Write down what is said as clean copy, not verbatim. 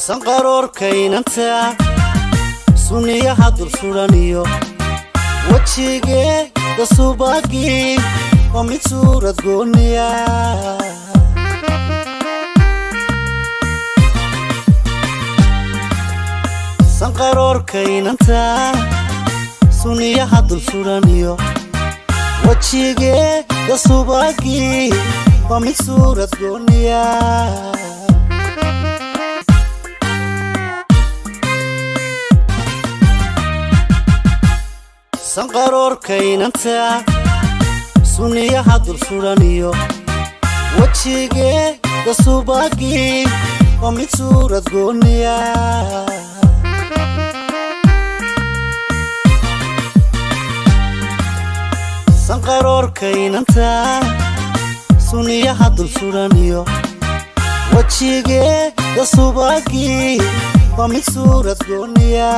Sanqaroorka inanta, sunniyaha dul sudhaniyo wejigeeda subagii waa mid suurad gooniya. Sanqaroorka inanta, sunniyaha dul sudhaniyo wejigeeda subagii waa mid suurad gooniya. Sanqaroorka inanta, sunniyaha dul sudhaniyo wejigeeda subagii waa mid suurad gooniya. Sanqaroorka inanta, sunniyaha dul sudhaniyo wejigeeda subagii waa mid suurad gooniya.